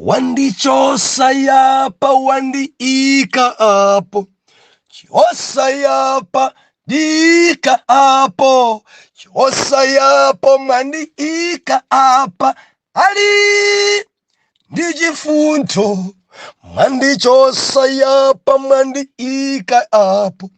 Wandichosa yapa, wandiika apo. Chosa yapa, diika apo. Chosa yapo, mwandiika apa. Ali ndi chifundo. Mwandichosa yapa, mwandiika apo.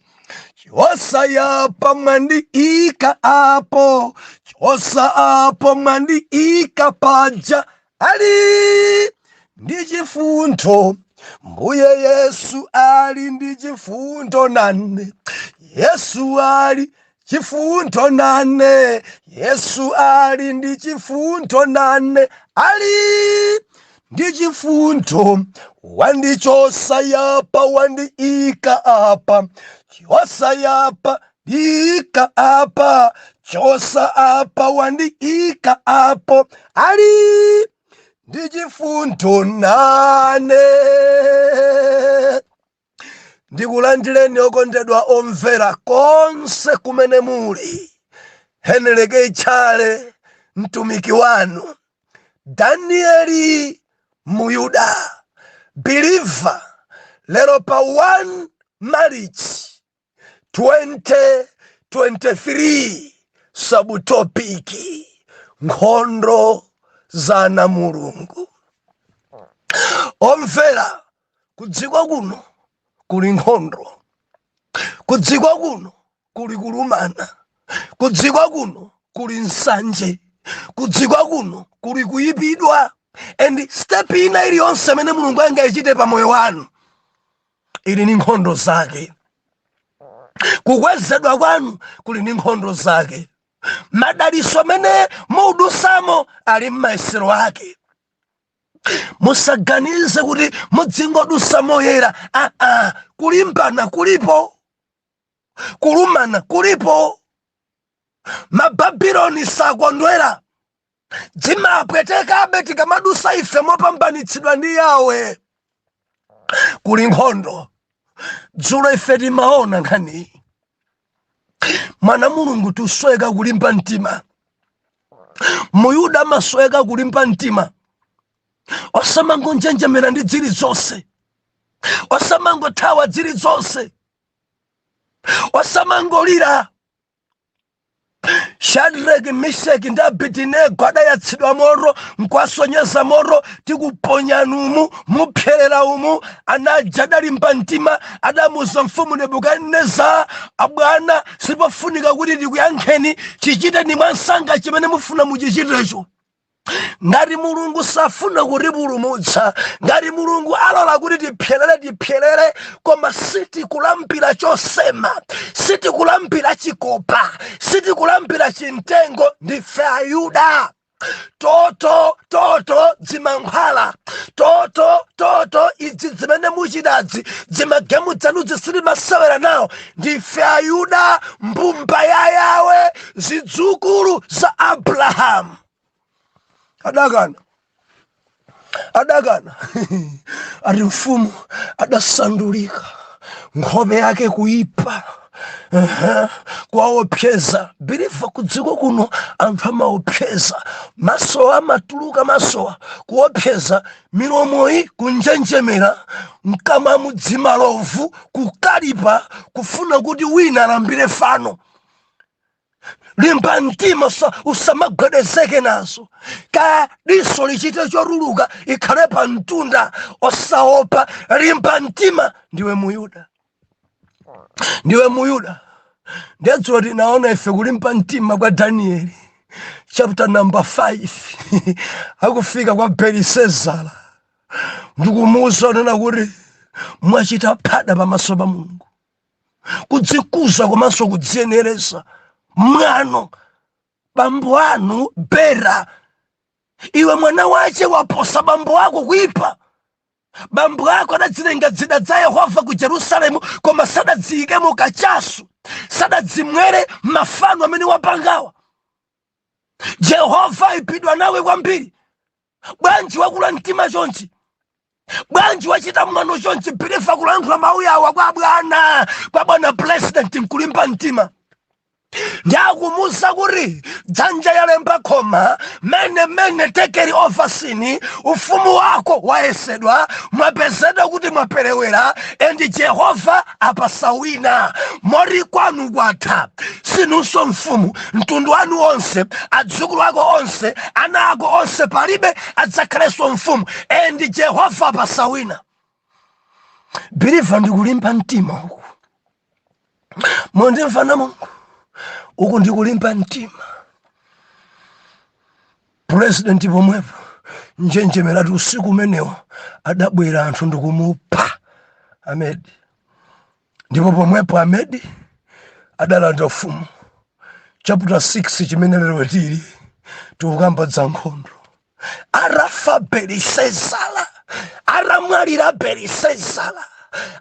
Chosa yapa, mwandiika apo. Chosa apo, mwandiika paja. Ali ndi chifundo. Mbuye Yesu ali ndi chifundo nane. Yesu ali chifundo nane. Yesu ali ndi chifundo nane. Ali ndi chifundo. Wandichosa yapa, wandiika apa. Chosa yapa, diika apa. Chosa apa, wandiika apo. Ali ndi chifundo nane. Ndikulandireni, okondedwa omvera, konse kumene muli. Heneleke Tchale, mtumiki wanu, Danieli Muyuda believer. Lero pa 1 March 2023, subtopic, nkhondo za ana Mulungu. Omvera, kudziko kuno kuli nkhondo, kudziko kuno kuli kulumana, kudziko kuno kuli nsanje, kudziko kuno kuli kuyipidwa. And step ina iliyonse imene Mulungu angayichite pa moyo wanu ili ni nkhondo zake. Kukwezedwa kwanu kuli ni nkhondo zake. Madaliso amene mudusamo ali m'mayesero ake. Musaganize kuti mudzingodusa moyera. Aa, kulimbana kulipo, kulumana kulipo. Mababuloni sakondwera, dzimapwetekabe tikamadusa ife mopambanitsidwa ndi Yawe. Kuli nkhondo. Dzulo ife timaona nkhaniyi. Mwana Mulungu, tusweka kulimba mtima. Muyuda amasweka kulimba mtima, osamangonjenjemera ndi dzili zonse, osamangothawa dzili zonse, osamangolira. Shadraki, Meshaki ndi Abedinego adayatsidwa moto, nkwasonyeza moto, tikuponyani umu, mupserera umu. Anaja adalimba mtima, adamuza mfumu Nebukadineza, "Abwana, sipofunika kuti tikuyankheni, chichiteni mwansanga chimene mufuna muchichitecho." Ngati Mulungu safuna kutipulumutsa, ngati Mulungu alola kuti tipyerere, tipyerere, koma sitikulambira chosema, sitikulambira chikopa, sitikulambira chimtengo. Ndife Ayuda. Toto toto dzimankhwala, toto toto idzi zimene muchitadzi, dzimagemu dzanudzi, sitimasewera nawo. Ndife Ayuda, mbumba ya Yawe, zidzukulu za Abrahamu. Adakana, adakana. Ati mfumu adasandulika, nkhope yake kuipa. Kuwaopseza believer. Kudziko kuno anthu amaopseza, masowa amatuluka, masowa kuopseza, milomoyi kunjenjemera, mkamwa mudzimalovu, kukalipa, kufuna kuti wina alambire fano. Limba mtima, usamagwedezeke nazo. Kaya diso lichite chotuluka, ikhale pa mtunda, osaopa. Limba mtima, ndiwe Muyuda, ndiwe Muyuda. Ndedzulo tinaona ife kulimba mtima kwa Danieli, chapter number 5, akufika kwa Belisezara ndikumuwuza nena kuti mwachita phada pamaso pa Mulungu, kudzikuza komanso kudziyenereza, mwano. Bambo anu bera, iwe mwana wace waposa bambo ako kuipa. Bambo ako adadzilenga zida za Yehova ku Jerusalemu, koma sadadziyikemo kachasu, sadadzimwere mafano amene wapangawa. Jehova ayipidwa nawe kwambiri. Bwanji wakula mtima chonchi? Bwanji wachita mwano chonchi? Believer, kulankhula mawu yawa kwa bwana, kwa bwana president, nkulimba mtima. Ndakumuza kuti dzanja yalemba khoma, mene mene tekeli ufarsini. Ufumu wako wayesedwa, mwapezedwa kuti mwaperewera, and Jehova apasa wina. Moti kwanu kwatha, sinunso mfumu. Mtundu wanu onse, adzukulu ako onse, ana ako onse, palibe adzakhalenso mfumu, and Jehova apasa wina. Believer, ndikulimba mtima uku. Mondimva na Mulungu, uku ndikulimba mtima. President pomwepo njenjemerati usiku umenewo adabwera anthu ndikumupha Amedi, ndipo pomwepo Amedi adalanda ufumu. Chapter 6 chimene lero tili tikukamba za nkhondo. Arafa Belisezara, aramwalira Belisezara,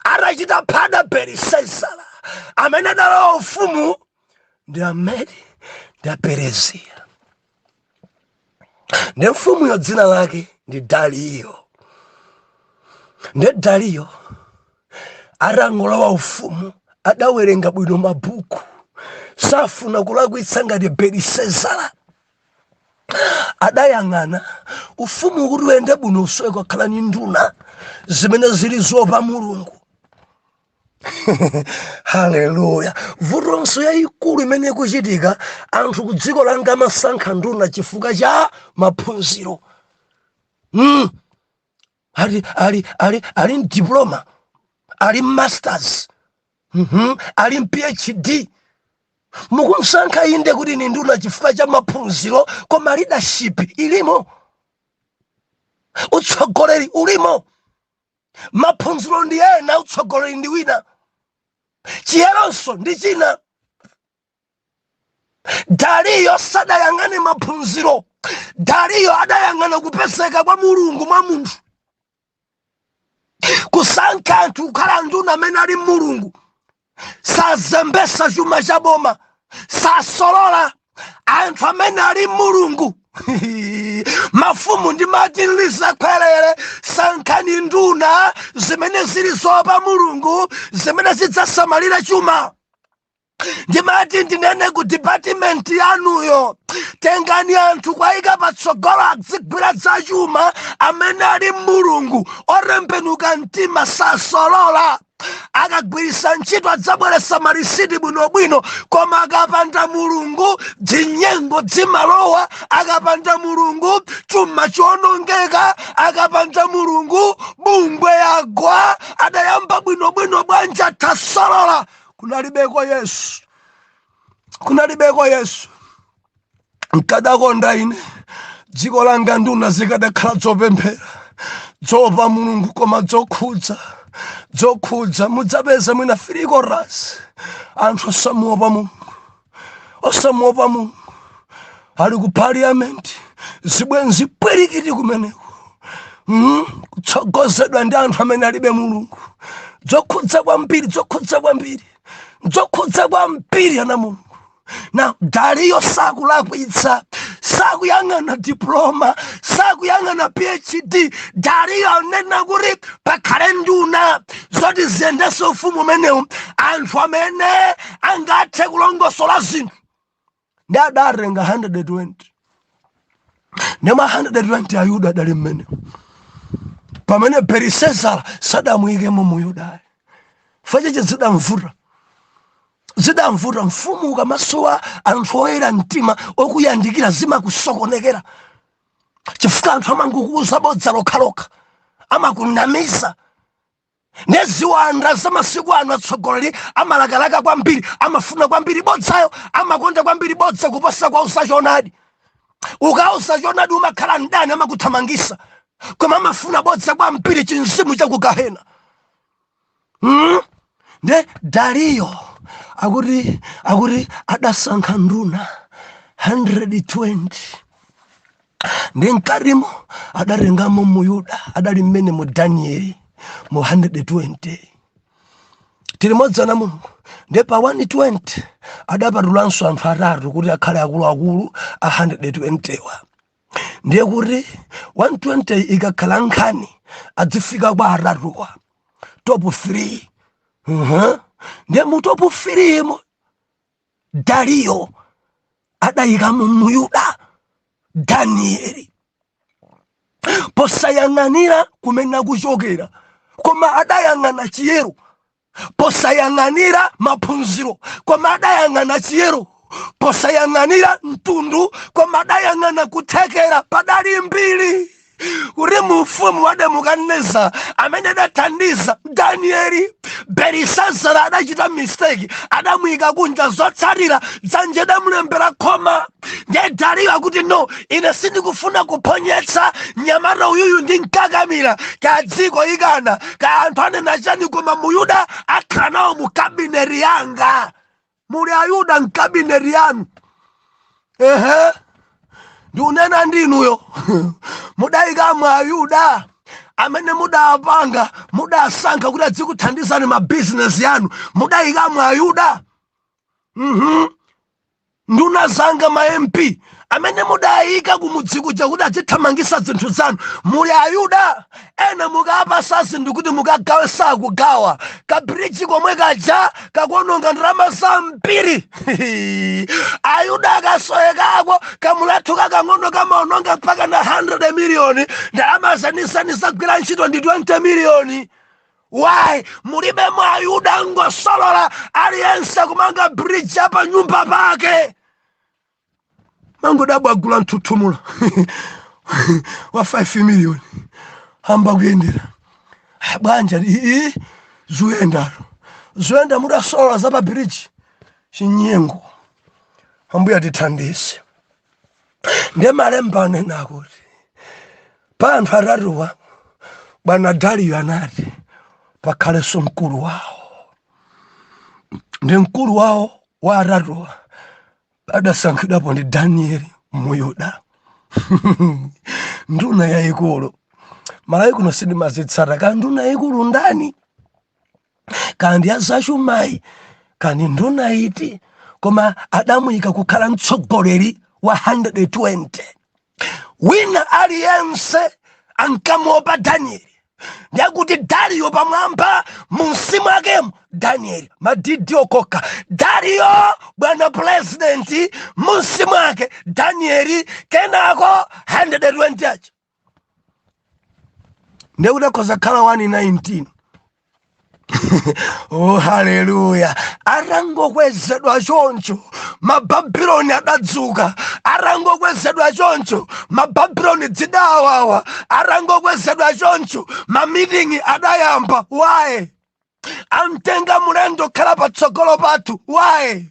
arachita phada Belisezara, amene adalowa ufumu ndi Amedi ndi Apereziya. Ndi mfumuyo dzina lake ndi Dariyo. Ndi Dariyo atangolowa ufumu adawerenga bwino mabuku, safuna kulakwitsa ngati Belisezara. Adayang'ana ufumu kuti uyende bwino usowe kukhala ni nduna zimene zili zopa Mulungu. Haleluya! Vutonso yayikulu imene ikuchitika, anthu ku dziko langa amasankha nduna chifukwa cha maphunziro. Ali diploma, ali masters, ali PhD. Mukumsankha inde kuti ni nduna chifukwa cha maphunziro, koma leadership ilimo, utsogoleri ulimo. Maphunziro ndi ena, utsogoleri ndi wina, chiyeronso ndi china. Dariyo sadayang'ane maphunziro. Dariyo adayang'ana kupezeka kwa Mulungu mwa munthu, kusankha anthu kukhala nduna amene ali Mulungu, sazembesa chuma cha boma, sasolola, anthu amene ali Mulungu. Mafumu ndimati lizakhwerere, sankhani nduna zimene zili zopa Mulungu, zimene zidzasamalira chuma. Ndimati ndinene ku department yanuyo, tengani anthu kwayika patsogolo adzigwira zachuma amene ali Mulungu, otembenuka mtima, sasolola. Akagwirisa ntchito adzabweresa marisiti bwinobwino, koma akapanda Mulungu dzinyengo dzimalowa, akapanda Mulungu chuma chionongeka, akapanda Mulungu bungwe yagwa. Adayamba bwinobwino bwanja tasolola? Kunalibeko Yesu, kunalibeko Yesu. Nkadakonda ine dziko langa nduna zikadakhala zopemphera, zopa Mulungu, koma zokhudza mudzapeza mwina 3/4 anthu osamuopa Mulungu, osamuopa Mulungu ali ku parliament. Zibwenzi pwirikiti kumeneko, Kutsogozedwa ndi anthu amene alibe Mulungu. Zokhudza kwambiri, zokhudza kwambiri, zokhudza kwambiri, ana Mulungu. Na Dariyo sakulakwitsa, sakuyang'ana diploma, sakuyang'ana PhD. Dariyo anena kuti pakhale nduna zoti ziyendese ufumu umenewu, anthu amene angathe kulongosola zinthu. Ndi adatenga 120, nemwa 120 Ayuda adali mmene pamene Belisezara sadamuyikemo Muyuda. Facheche zidamvuta, zidamvuta. Mfumu ukamasowa anthu oyera mtima okuyandikira, zimakusokonekera, chifukwa anthu amangokuuza bodza lokhalokha, amakunamiza. Neziwanda za masiku ano, atsogoleri amalakalaka kwambiri, amafuna kwambiri bodzayo, amakonda kwambiri bodza kuposa kwauza choonadi. Ukauza choonadi umakhala mdani, amakuthamangisa, koma amafuna bodza kwambiri, chinzimu chakugahena. Nde Dariyo akuti adasankha nduna 120, ndi mkatimo adatengamo Muyuda, adali mmene mu Danieli mu 120. Tili modzana Mulungu. Ndi pa 120 adapatulanso anthu atatu kuti akhale akuluakulu a 120 wa. Ndiye kuti 120 ikakhala nkhani adzifika kwa atatuwa, top 3. Ndiye mu top 3 mo Dariyo adayikamo Muyuda Danieli, posayang'anira kumene akuchokera, koma adayang'ana chiyero, posayang'anira maphunziro, koma adayang'ana chiyero, posayang'anira mtundu, koma adayang'ana kuthekera. Padali mbiri kuti mu ufumu wa Nebukadinezara amene adathandiza Danieli, Belisazara adachita mistake, adamuyika kunja. Zotsatira, dzanja adamulembera khoma. Ndiye Dariyo akuti, "No, ine sindikufuna kuphonyetsa mnyamata uyuyu, ndi mkakamira ka dziko ikana ka anthu anena chani, koma Muyuda akhala nawo mu cabinet yanga." Muli Ayuda m'cabinet yanu? Ehe, ndikunena ndinuyo, mudayikamo Ayuda amene mudapanga, mudasankha kuti adzikuthandizani mabizinesi yanu? Mudayikamo Ayuda? Nduna zanga, ma MP amene mudayika kumudzi kuja kuti adzithamangisa zinthu zanu, muli Ayuda? Ena mukapasa zinthu kuti mukagawe, sakugawa. Kabridge komwe kaja kakuononga ndalama zambiri, Ayuda akasoyekako. Kamulathu kakang'ono kamaononga mpaka na 100 miliyoni, ndalama zanisani zagwira ntchito ndi 20 miliyoni. Why mulibe mwa Ayuda? Ngosolola aliyense kumanga bridge apa nyumba pake, mangodabwa agula mthuthumula wa 5 miliyoni, hamba kuyendera bwanja ii zuyendalo zuyenda, mudasolola za pa bridge. Chinyengo. Ambuye atithandize. Ndiye malemba anena kuti pa anthu atatuwa, bwana Dariyo anati pakhalenso mkulu wawo, ndi mkulu wawo wa atatuwa adasankhidwapo ndi Danieli Muyuda, nduna yayikulu. Malawi kuno sindimazitsata ka nduna yayikulu ndani, kandi ya zachumayi, kandi nduna iti, koma adamuyika kukhala mtsogoleri wa 120. Wina aliyense ankamuopa Danieli. Ndiyakuti Dariyo pamwamba, munsi mwakemo Danieli, madidi okoka Dariyo bwana president, munsi mwake Danieli, kenako 120 acho. Ndekuti akhoza khala 119. Oh, haleluya! Atangokwezedwa choncho, Mababuloni adadzuka. Atangokwezedwa choncho, Mababuloni dzidawawa. Atangokwezedwa choncho, mameeting adayamba. Why amtenga mulendo khala patsogolo pathu? Why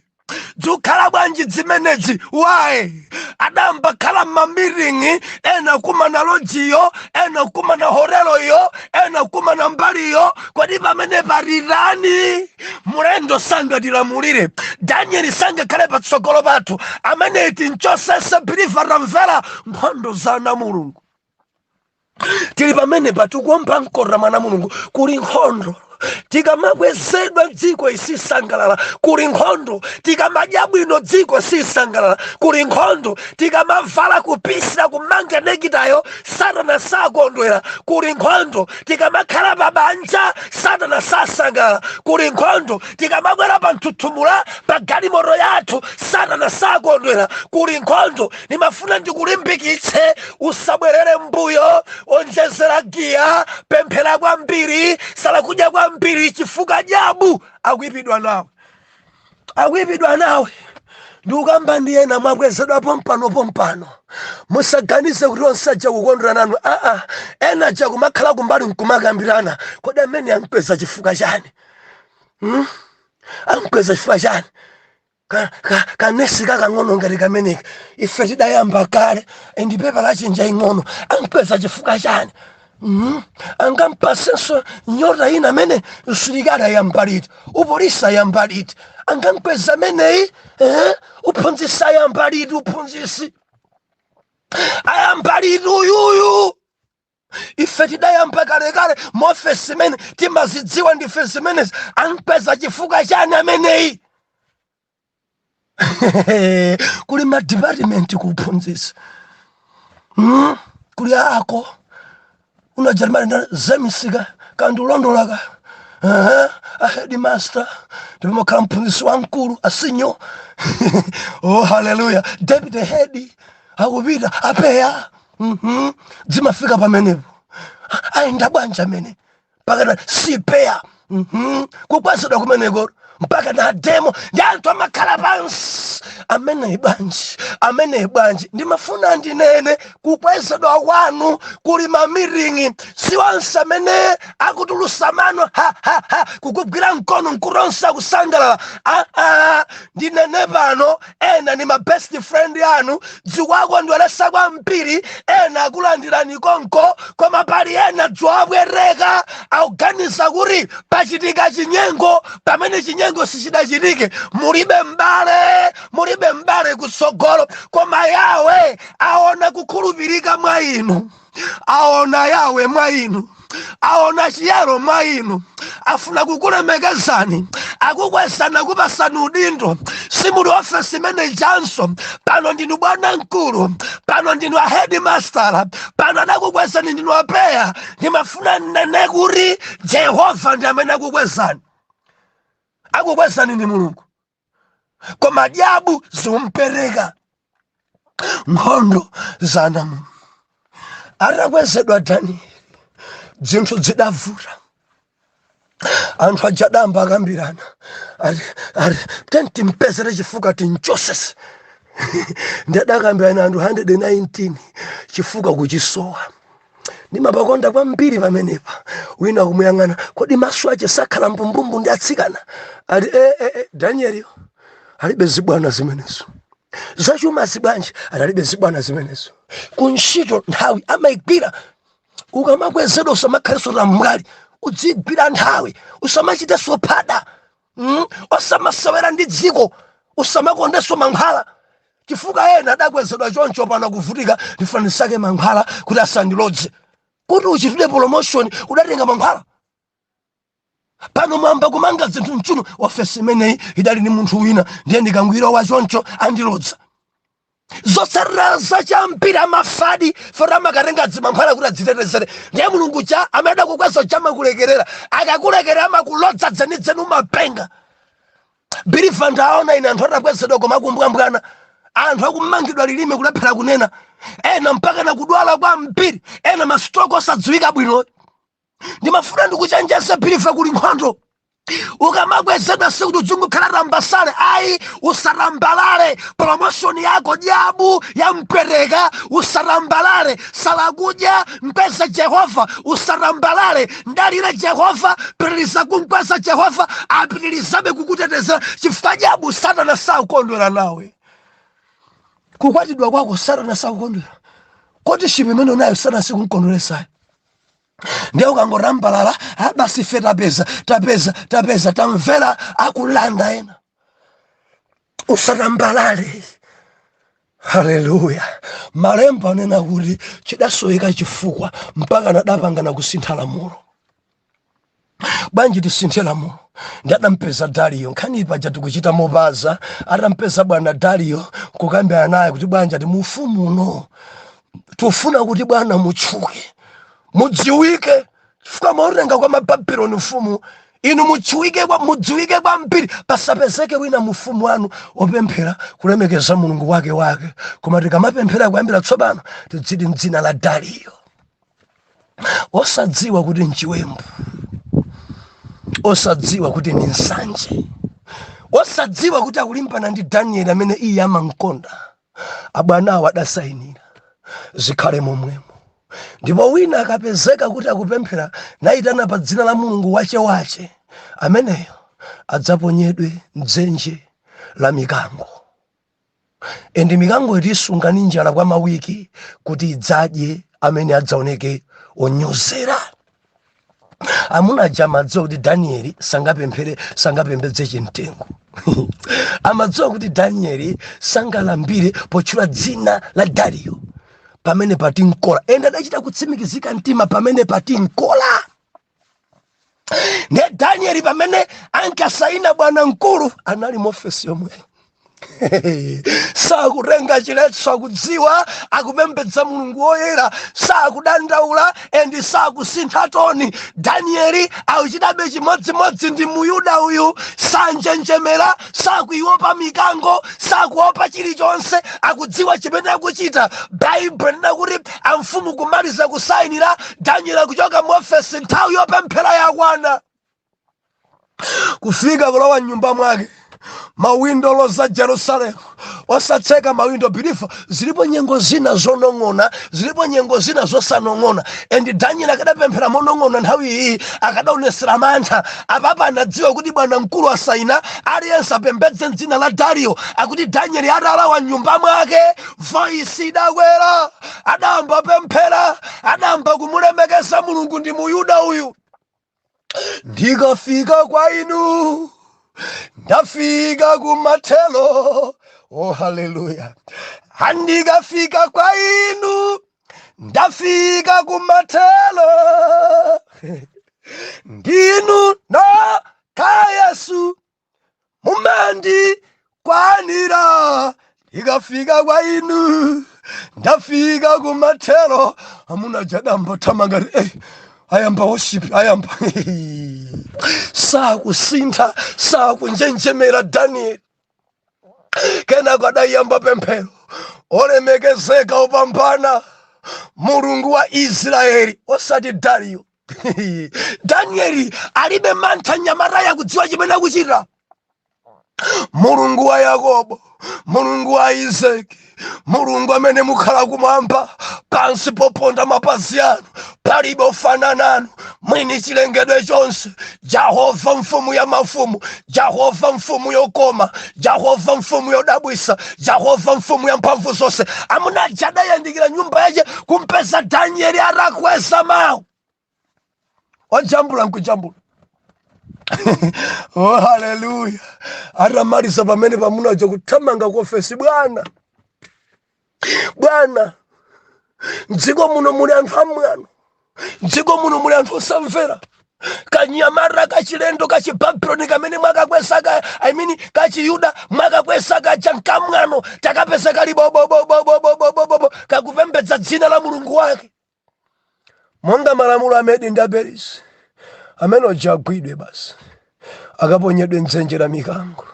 dzikhala bwanji zimenezi? Why adamba khala mmameeting, ena kumana lodgeyo, ena kumana hoteloyo, ena kumana mbaliyo? Kodi pamene parirani? Mulendo sangatilamulire, Danieli sangakhale patsogolo pathu, amene tinchosese. Believer, tamvera, nkhondo za ana Mulungu tili pamene patikuomba mkota. Mwana Mulungu, kuli nkhondo. Tikamakwezedwa dziko isisangalala, kuli nkhondo. Tikamadya bwino dziko sisangalala, kuli nkhondo. Tikamavala kupisira, kumanga necktie-yo, Satana sakondwera, kuli nkhondo. Tikamakhala pabanja, Satana sasangalala, kuli nkhondo. Tikamakwera pa mthuthumula pa galimoto yathu, Satana sakondwera, kuli nkhondo. Nimafuna ndikulimbikitse, usabwerere mbuyo, onjezera giya, pemphera kwambiri, sala kudya kwambiri, chifukwa jabu akuyipidwa nawe, akuyipidwa nawe. Ndikukamba ndi ena mwakwezedwa pompano pompano. Musaganize kuti onse aja kukondwera nanu. Aa, ena aja kumakhala kumbali nkumakambirana, "Kodi amene ankweza chifukwa chani? Ankweza chifukwa chani? Kanesi kakang'ono ngati kameneka, ife tidayamba kale ndi pepa lachinja ing'ono, ankweza chifukwa chani? Angampasenso nyota ina amene msilikali ayamba liti? Upolisi ayamba liti? Angamkweza ameneyi, eh? Uphunzisi ayamba liti? Uphunzisi ayamba liti uyuyu? Ife tidayamba kalekale muofesi imene timazidziwa ndife zimenezi. Ankweza chifukwa chani ameneyi?" Kuli madepartment kuphunzitsa, Kuli ako unajalimali zemisika kandi ulondolaka. A headmaster, ndipo makhala mphunzitsi wamkulu, a senior, oh haleluya, deputy head, akupita apeya. Zimafika pamenepo, ayenda bwanji amene mpaka na sipeya. Kukwezedwa kumeneko mpaka na demo, ndi anthu amakhala pansi, amene bwanji, amene bwanji. Ndimafuna ndinene, kukwezedwa kwanu kuli ma meeting. Si onse amene akutulusa mano ha ha ha, kukugwira mkono nkutonsa kusangalala. Ah, ah, ndinene pano, ena ni ma best friend anu, dziwakondweresa kwambiri, ena akulandirani konko, koma pali ena dziwabwereka, akuganiza kuti pachitika chinyengo pamene chinyengo sichidachitike. Mulibe mbale, mulibe mbale kutsogolo, koma Yawe aona kukhulupirika mwa inu, aona Yawe mwa inu, aona chiyero mwa inu, afuna kukulemekezani, akukwezana, kupasani udindo. Simuli office manager pano, ndinu bwana mkulu pano, ndinu a headmaster pano, adakukwezani ndinu apeya. Ndimafuna nnene kuti Jehova ndi amene akukwezani, akukwezani ndi Mulungu, koma dyabu zimumpereka. Nkhondo za anamuno. Atakwezedwa Danieli, zinthu zidavuta. Anthu ajadamba akambirana, ati ati tentimpezere chifukwa tinchosese. Ndadakambirana anthu 119, chifukwa kuchisowa. Ndimapakonda kwambiri pamenepa. Wina kumuyang'ana, kodi maso ache sakhala mbumbumbu ndi atsikana? Ati e, e, e, Danieliyo alibe zibwana zimenezo. Zachuma zibwanji? Ati alibe zibwana zimenezo. Kuntchito nthawi amayigwira. Ukamakwezedwa usamakhalenso tambwali, udzigwira nthawi, usamachitenso phada, Osamasewera ndi dziko, usamakondenso mankhwala, chifukwa ena adakwezedwa choncho, pano kuvutika, ndifanisake mankhwala kuti asandilodze. Kuti uchitire promotion udatenga mankhwala? Pano mwamba kumanga zinthu mchuno, ofesi imeneyi idali ndi munthu wina, ndiye ndikangwira wa choncho andilodza. Zotsatira zachambiri amafadi foti amakatenga dzimankhwala kuti adzitetezere. Ndiye Mulungu cha amene adakukweza chamakulekerera, akakulekerera amakulodza dzenidzeni, umapenga. Believer, ndaona ine anthu atakwezedwa koma akumbwambwana, anthu akumangidwa lilime kulephera kunena, ena mpaka nakudwala kwambiri, ena ma stroke osadziwika bwino. Ndimafuna ndikuchenjeze believer, kuli nkhondo. Ukamakwezedwa sikuti udzingokhala tambasale, ayi, usatambalale. Promotion yako dyabu yampwereka, usatambalale. Salakudya, mkweze Jehova, usatambalale. Ndalire Jehova, pitiriza kumkweza Jehova, apitirizabe kukutetezera, chifukwa dyabu Satana sakukondwera nawe. Kukwatidwa kwako Satana sakukondwera, koti shipi imene unayo Satana sikumkondweresayo. Ndiye ukangorambalala, ah, basi ife tapeza, tapeza, tapeza, tamvera akulanda ena. Usatambalale. Haleluya! Malemba anena kuti chidasoweka chifukwa mpaka nadapangana kusintha lamulo. Bwanji tisinthe lamulo? Ndi adampeza Dariyo. Nkhani paja tikuchita mopaza. Atampeza bwana Dariyo kukambirana naye kuti bwanji, ati mufumu uno tufuna kuti bwana mutchuke, mudziwike, chifukwa mautenga kwa Mababuloni mfumu inu, mutchuke kwa, mudziwike kwambiri, pasapezeke wina mufumu wanu opemphera kulemekeza Mulungu wake wake, koma tikamapemphera kuyambira tsopano tidziti mdzina la Dariyo. Osadziwa kuti nchiwembu, osadziwa kuti ni nsanje, osadziwa kuti akulimbana ndi Danieli amene iye amankonda. Abwanawo adasayinira, zikhale momwemo. Ndipo wina akapezeka kuti akupemphera nayitana pa dzina la Mulungu wache wache, ameneyo adzaponyedwe mdzenje la mikango. And mikango itisunga ni njala kwa mawiki kuti idzadye amene adzaoneke onyozera. Amuna aja amadziwa kuti Danieli sangapemphere, sangapembedze chimtengo. Amadziwa kuti Danieli sangalambire potchula dzina la Dariyo. Pamene pati nkola ende adachita kutsimikizika mtima, pamene pati nkola. Ndiye Danieli pamene ankasaina, bwana mkulu anali mu ofesi yomweyo. Sakutenga chiletso, akudziwa akupembedza Mulungu woyera. Sakudandaula and sakusintha tone. Danieli akuchitabe chimodzimodzi. Ndi Muyuda uyu, sanjenjemera, sakuiopa mikango, sakuopa chilichonse, akudziwa chimene akuchita. Baibulo lina kuti amfumu kumaliza kusayinira, Daniel akuchoka mu ofesi, nthawi yopemphera yakwana. Kufika, kulowa mnyumba mwake, mawindo loza Jerusalemu, osatseka mawindo. Believer, zilipo nyengo zina zonong'ona, zilipo nyengo zina zosanong'ona. And Daniel akadapemphera monong'ona nthawi iyi, akadaonesera mantha. Apapa anadziwa kuti bwana mkulu asaina, aliyense apembedze mdzina la Dario. Akuti Daniel atalowa mnyumba mwake, voice idakwera, adayamba pemphera, adayamba kumulemekeza Mulungu. Ndi Muyuda uyu. Ndikafika kwa inu, ndafika kumathelo. Oh, haleluya! Andikafika kwa inu, ndafika kumathelo. Ndinu nokha Yesu mumandikwanira. Ndikafika kwa inu, ndafika kumathelo. Amuna jadamba thamangati, ayamba worship, ayamba. Sakusintha, sakunjenjemera Daniel. Kenako adayamba pemphero: "Olemekezeka opambana, Mulungu wa Israeli," osati Dario. Danieli alibe mantha, nyamata yakudziwa chimene akuchita. "Mulungu wa Yakobo, Mulungu wa Isaki, Mulungu amene mukhala kumwamba, pansi poponda mapazi anu palibe ofanana nanu, mwini chilengedwe chonse, Jehova mfumu ya mafumu, Jehova mfumu yokoma, Jehova mfumu yodabwisa, Jehova mfumu ya mphamvu zonse." Amuna aja adayandikira nyumba yace, kumpeza Danieli atakweza mawu, wajambula nkujambula. Oh, haleluya! Atamaliza pamene pamunaja, kuthamanga ku ofesi: "Bwana, bwana, mdziko muno muli anthu amwano, mdziko muno muli anthu osamvera. Kanyamata kachilendo kachibabuloni kamene mwakakwesa ka, I mean, kachiyuda mwakakwesa kaja nkamwano. Takapeza kali bobobobobobobobo, kakupembedza dzina la Mulungu wake monga malamulo a Medi ndi Aperisi. Amene oja agwidwe basi, akaponyedwe mdzenje la mikango."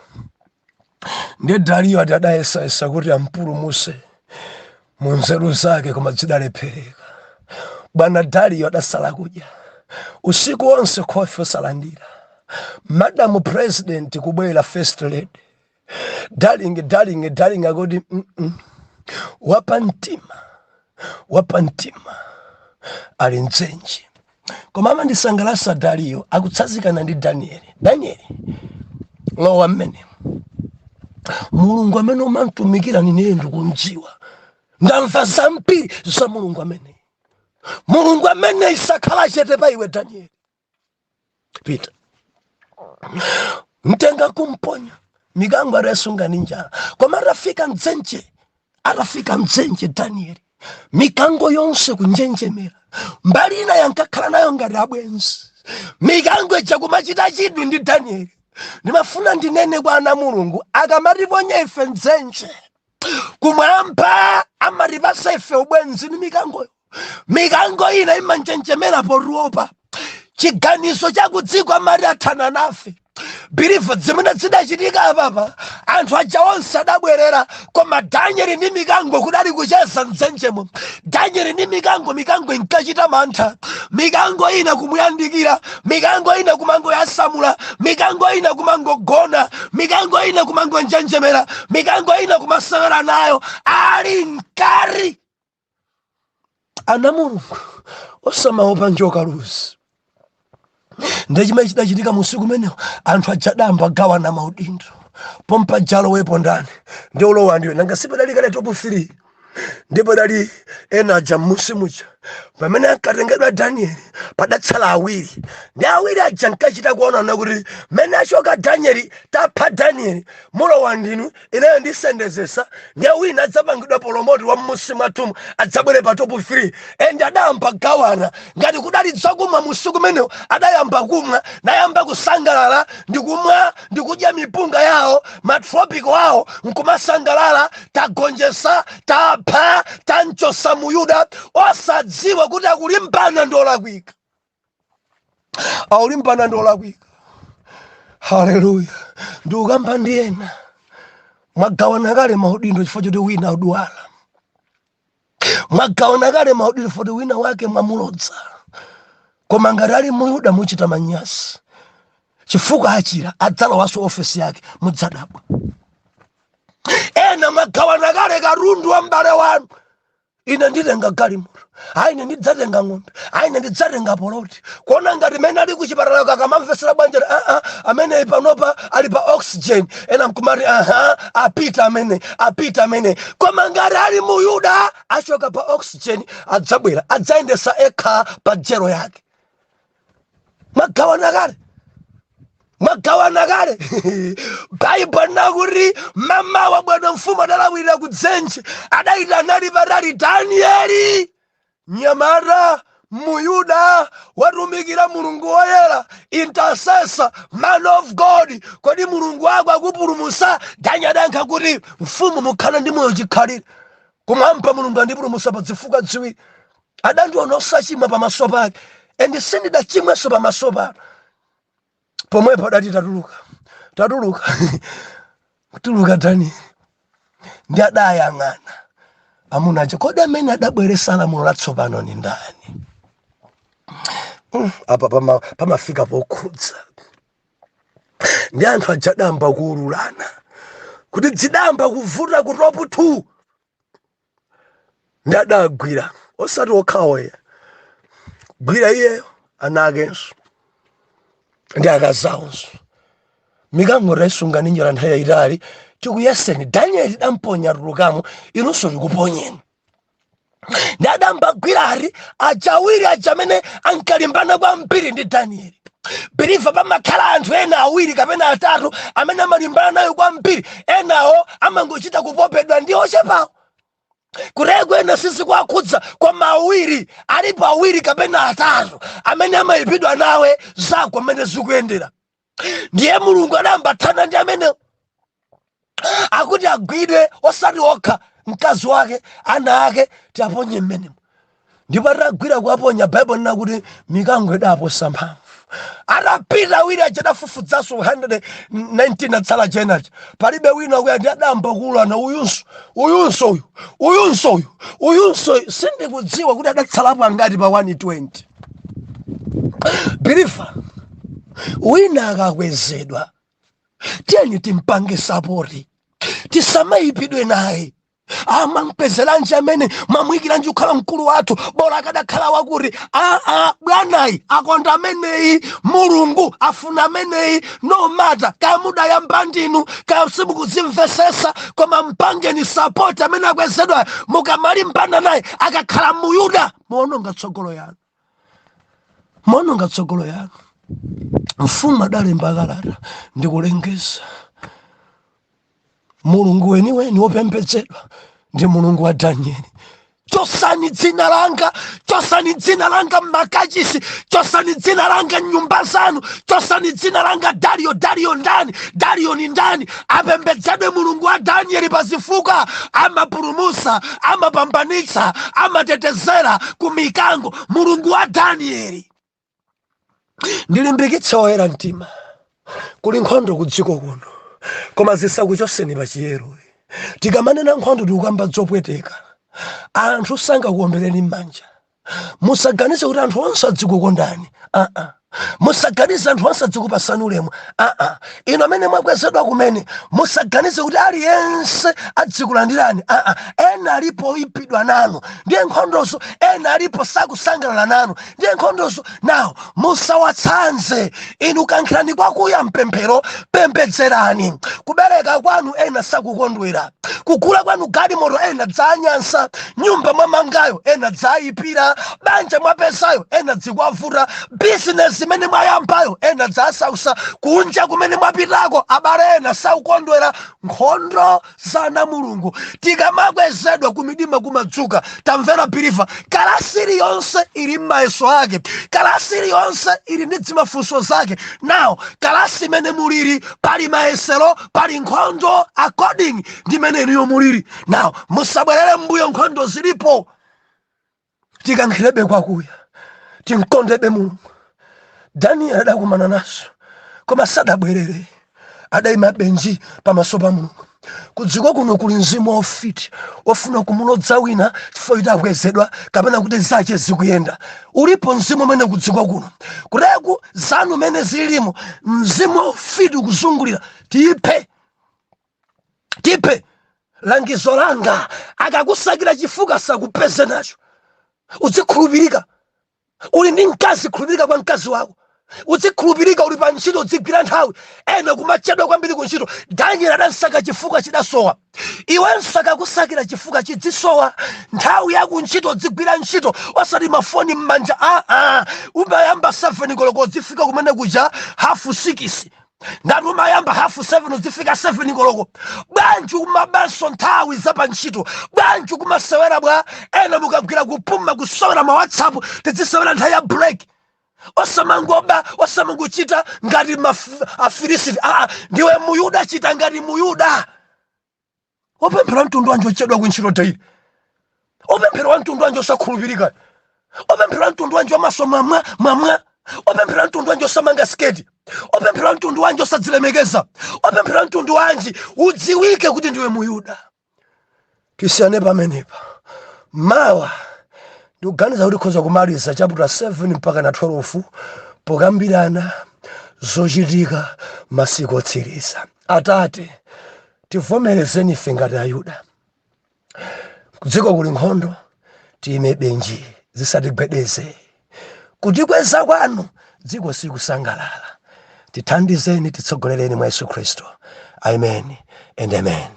Ndiye Dariyo ati adayesayesa kuti ampulumuse mu nzeru zake, koma zidalephereka. Bwana Dariyo adasala kudya usiku wonse, khofi osalandira. Madam President kubwera, First Lady: "Darling, darling, darling." Akuti, Wapa mtima, wapa mtima ali mdzenje." Koma amandisangalatsa, Dariyo akutsanzikana ndi Danieli: "Danieli, lowa mmene Mulungu amene umamtumikira nineyo ndikumdziwa. Ndamva zambiri za Mulungu amene, Mulungu amene isakhala chete pa iwe. Danieli, pita." Mtenga kumponya, mikango atasunga ndi njala. Koma atafika mdzenje, atafika mdzenje Danieli, mikango yonse kunjenjemera. Mbali ina yankakhala nayo ngati abwenzi. Mikango ija kumachita chidwi ndi Danieli. Ndimafuna ndinene kwa ana Mulungu, akamatiponya ife mdzenje, kumwamba amatipasa ife ubwenzi ndi mikangoyo. Mikango ina imanjenjemera potuopa chiganizo chakudziko, amati athana nafe. Believer, zimene zidachitika apapa, anthu aja onse adabwerera, koma Danieli ndi mikango kudali kucheza mdzenjemo. Danieli ndi mikango, mikango inkachita mantha, mikango ina kumuyandikira, mikango ina kumangoyasamula, mikango ina kumangogona, mikango ina kumangonjenjemera, mikango ina kumasewera nayo ali mkari. Ana Mulungu, osamaopa njoka luzi. Ndechimene chidachitika musiku umenewo, anthu ajadamba gawana maudindo. Pompa jalowepo ndani? Ndi ulowa ndiwe. Nanga sipadali kale top 3, ndipo dali ena aja mmusi muja. Pamene ankatengedwa Danieli, padatsala awiri, ndi awiri aja nkachita kuonana kuti mmene achoka Danieli, tapha Danieli, mulowa ndinu, ineyo ndisendezesa, ndiye wina adzapangidwa promote wa mmusi mwathumu, adzabwere pa top 3. And adayamba gawana ngati kudali dzakumwa musiku umenewo. Adayamba kumwa, nayamba kusangalala ndikumwa ndikudya mipunga yawo, matropiko awo, nkumasangalala, tagonjesa, tapha, tanchosa Muyuda, osadziwa kuti akulimbana ndi olakwika, akulimbana ndi olakwika. Haleluya! Ndikukamba ndi ena, mwagawana kale maudindo chifukwa choti wina adwala. Mwagawana kale maudindo chifukwa choti wina wake mwamulodza. Koma ngati ali Muyuda, muchita manyasi, chifukwa achira, adzalowanso ofesi yake, mudzadabwa. Ena mwagawana kale katundu wa m'bale wanu. Ine nditenga galimoto, ayi, ine ndidzatenga ng'ombe, ayi, ine ndidzatenga poloti. Kuona ngati mene ali kuchipatala kakamamvesera bwanja, aa, amene panopa ali pa oxygen, ena mkumati, aha, apita amene, apita amene. Koma ngati ali Muyuda, achoka pa oxygen, adzabwera, adzayendesa ekha pa jero yake. Mwagawana kale, mwagawana kale. Baibo nakuti mamawa bwana mfumu adalawirira kudzenje, adayitana ali patali, "Danieli, nyamata Muyuda watumikira Mulungu woyera, intercessor, man of God, kodi Mulungu wako akupulumusa?" Daniel adayankha kuti, "Mfumu, mukhala ndi moyo chikhalire. Kumwamba Mulungu andipulumusa pa zifukwa ziwiri: adandiona osachimwa pamaso pake, and sindidachimwenso pamaso pano." Pomwepo adati, "Tatuluka, tatuluka, kutuluka Daniel." Ndi adayang'ana amuna aja, kodi amene adabweresa lamulo latsopano ni ndani? Apa pamafika pokhudza ndi anthu aja adamba kuululana kuti dzidamba kuvuta ku top 2. Ndi adagwira osati okhawoya, gwira iyeyo, ana akenso ndi akazawonso. Mikango taisunga ndi njala nthawi yayitali, tikuyeseni. Danieli tidamponya, tulukamo, inunso tikuponyeni. Ndi adambagwirari aja awiri aja amene ankalimbana kwambiri ndi Danieli. Believer, pamakhala anthu ena awiri kapena atatu amene amalimbana nayo kwambiri, enawo amangochita kupopedwa ndi ochepawo. Kuteko ena sizikuwakhudza, koma awiri alipo, awiri kapena atatu amene amayipidwa nawe zako amene zikuyendera. Ndiye Mulungu adambathana ndi amenewo, akuti agwidwe osati okha, mkazi wake, ana ake, tiaponye mmenemo. Ndipo atagwira kuaponya, Baibulo lina kuti mikango idaposa mphamvu. Atapita awiri aja, adafufudzanso 119 atsala chenacha, palibe wina kuya. Ndi adamba kuulana, uyunso, uyunso, uyu, uyunso, uyu, uyunso. Sindikudziwa kuti adatsalapo angati pa 120. Believer, wina akakwezedwa, tiyeni timpange support, tisamayipidwe naye. Amampezeranji amene mwamuyikiranji kukhala mkulu wathu? Bola akadakhala wakuti. Aa, bwanayi akonda ameneyi, Mulungu afuna ameneyi. No matter kamudayamba ndinu, kasimukuzimvesesa, koma mpangeni support amene akwezedwa. Mukamalimbana naye akakhala Muyuda, muononga tsogolo yanu, muononga tsogolo yanu. Mfumu adalemba kalata ndikulengeza, Mulungu weniweni wopembedzedwa ndi Mulungu wa Danieli. Chosani dzina langa, chosani dzina langa mmakachisi, chosani dzina langa mnyumba zanu, chosani dzina langa. Dario, Dario ndani? Dario ni ndani? Apembedzedwe Mulungu wa Danieli pazifuka, amapulumusa, amapambanitsa, amatetezera ku mikango, Mulungu wa Danieli. Ndilimbikitse oyera mtima, kuli nkhondo ku dziko kuno, koma zisakuchoseni pa chiyero. Tikamanena nkhondo, tikukamba zopweteka. Anthu sangakuombereni m'manja. Musaganize kuti anthu onse adzikukondani. Aa, Musaganize anthu onse adzikupasani ulemu. Aa, inu amene mwakwezedwa kumene, musaganize kuti aliyense adzikulandirani. Aa, ena alipo oipidwa nanu, ndiye nkhondozo. Ena alipo sakusangalala nanu, ndiye nkhondozo. Nawo musawatsanze. Inu kankhirani kwakuya mpemphero, pembedzerani. Kubereka kwanu ena sakukondwera, kugula kwanu galimoto ena dzanyansa, nyumba mwamangayo ena dzayipira, banja mwapezayo ena dzikwavuta, bizinesi imene mwayambayo ena dzasausa, kunja kumene mwapitako abale ena sakukondwera. Nkhondo za Mulungu. Tikamakwezedwa, kumidima kumadzuka. Tamvera believer, kalasi iliyonse ili m'mayeso ake, kalasi iliyonse ili ndi zimafunso zake. Now kalasi imene mulili pali mayesero, pali nkhondo according ndi imene inuyo mulili. Now musabwerere mbuyo, nkhondo zilipo. Tikankhirebe kwakuya, tinkondebe Mulungu. Daniel adakumana nazo koma sadabwerere, adayima benji pamaso pa Mulungu. Kudziko kuno kuli mzimu waufiti ofuna kumulodza wina chifukwa kuti akwezedwa kapena kuti zache zikuyenda. Ulipo mzimu umene kudziko kuno, kuteku zanu mene zilimo, mzimu waufiti ukuzungulira. Tiphe, tiphe. Langizo langa, akakusakira chifukwa sakupeze nacho. Uzikhulupirika. Uli ndi mkazi, khulupirika kwa mkazi wako. Uzikhulupirika. Uli pa ntchito, uzigwira nthawi. Ena kumachedwa kwambiri ku ntchito. Daniel adansaka chifukwa, chidasowa. Iwenso akakusakira chifukwa, chidzisowa. Nthawi ya kuntchito udzigwira ntchito, osati mafoni m'manja. Aa, umayamba 7 koloko, udzifika kumene kuja half 6. Ngati umayamba half 7, uzifika 7 koloko. Bwanji umabanso nthawi za pa ntchito? Bwanji kumasewera bwa? Ena mukagwira kupuma kusewera ma WhatsApp. Tizisewera nthawi ya break, osamangoba, osamangochita ngati Afilisiti. Aa, ndiwe Muyuda, chita ngati Muyuda. Opemphera mtundu wanji ochedwa kuntchito daily? Opemphera wa mtundu wanji osakhulupirika? Opemphera wa mtundu wanji wamaso mwamwa mwamwa? Opemphera mtundu wanji osamanga siketi? Opemphera mtundu wanji osadzilemekeza? Opemphera mtundu wanji? Udziwike kuti ndiwe Muyuda. Tisiyane pamenepa. Mawa ndikuganiza kuti khoza kumaliza chapter 7 mpaka na 12, pokambirana zochitika masiku otsiriza. Atate, tivomerezeni ife ngati Ayuda. Kudziko kuli nkhondo, tiyime benji, zisatigwedeze. Kutikweza kwanu dziko sikusangalala. Tithandizeni, titsogolereni mwa Yesu Khristu. Amen and amen.